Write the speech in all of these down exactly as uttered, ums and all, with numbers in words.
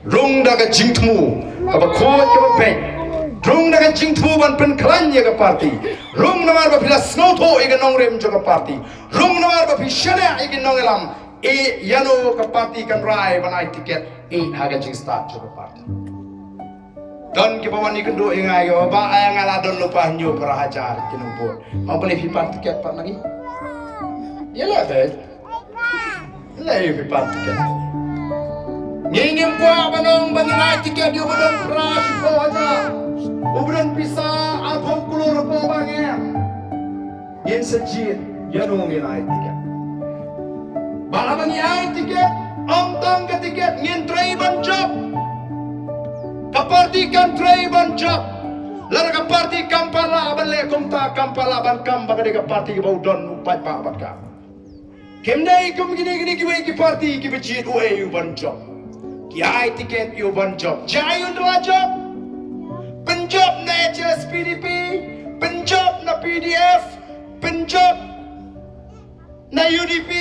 Rung da ka jingthmu kaba khuid kaba beit. Rung da ka jingthmu ban pynkhlaiñ ïa ka party. Rung namar ba phi la sngewthuh ïa ka nongrim jong ka party. Rung namar ba phi shaniah ïa ki nongïalam. Ïa ïano ka party kan rai ban ai tiket, ïa ha ka jingstad jong ka party. Don kiba wan ïakynduh ïa nga, ïa ba ai nga la don lypa hynñiew phra hajar ki nong vote. Ong balei phi pan tiket pat na ngi? Ïa la beit. Lei phi pan tiket. Ngi ngim kwah ban ong ba ngin ai tiket ïa uba don phra shiphew hajar, uba don pisa arphew klur hapoh bank. Ngin sa jied ïano ngin ai tiket. Ba haba ngi ai tiket, ym tang ka tiket, ngin trei ban jop. Ka party kan trei ban jop. Lada ka party kam pat lah ban leh kumta, kam pat lah ban kam ba ka dei ka party kaba u don u paidbah bad ka. Kim dei kum kine kine kiwei ki party kiba jied uei u ban jop. Ki ai tiket ïa u ban jop. Jia ïa u, u la jop. Pynjop na H S P D P, pynjop na P D F, pynjop na U D P.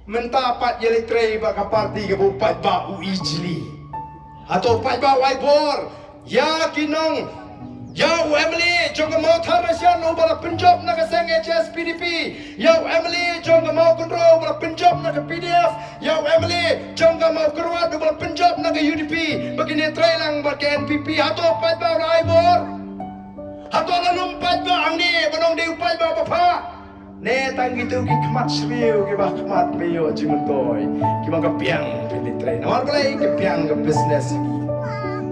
Mynta pat ïaleit trei bad ka party kaba u paidbah u ijli. Hato paidbah u ai bor ïa ki nong, ïa u M L A jong ka Mawthadraishan uba la pynjop na ka seng H S P D P, ïa u M L A jong ka Mawkynrew uba la pynjop na ka P D F, ïa u M L A jong ka Mawkyrwat uba la pynjop na ka U D P, ba kine trei lang bad ka N P P. Hato paidbah u la ai bor? Hato la lum paidbah hangne ban ong dei u paidbah ba pha? Ne tang kito ki khmat shriew, kiba khmat ba ïoh jingmyntoi, kiba ka piang phi leit trei. Namar balei? Ka piang ka business.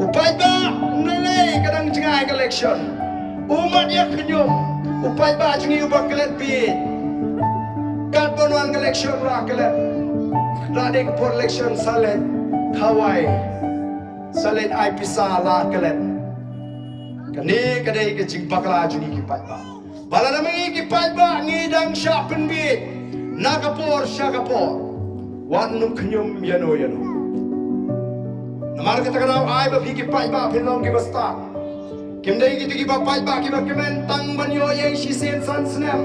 U paidbah, ym lei lei ka dang jngai ka election. U mat ïa khñium. U paidbah jong ngi uba klet beit. Katba wan ka election la klet. La dei ka por election sa leit khawai, sa leit ai pisa la klet. Kane ka dei ka jingbakla jong ngi ki paidbah. Ba lada ma ngi ki paidbah ngi dang shah pynbiej na ka por sha ka por, wat nym khñium ïano ïano. Namar kata ka daw ai ba phi ki paidbah phin long kiba stad. Kim dei kito kiba paidbah kiba kmen tang ban ïoh ïa shisien san snem.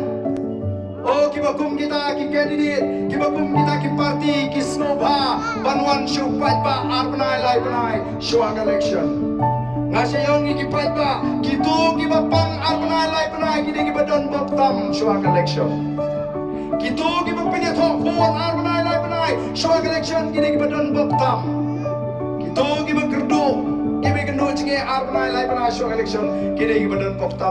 O kiba kum kita ki candidate, kiba kum kita ki party ki sngewbha ban wan sha u paidbah ar bnai lai bnai shuwa ka election. Nga sa ong ïa ki paidbah, kito kiba pang ar bnai lai bnai ki dei kiba don bok tam shuwa ka election. Kito kiba pynïathoh vote ar bnai lai bnai shuwa ka election ki dei kiba don bok tam. Kito kiba kyrduh, kiba kynduh jngi ar bnai lai bnai shuwa ka election ki dei kiba don bok tam.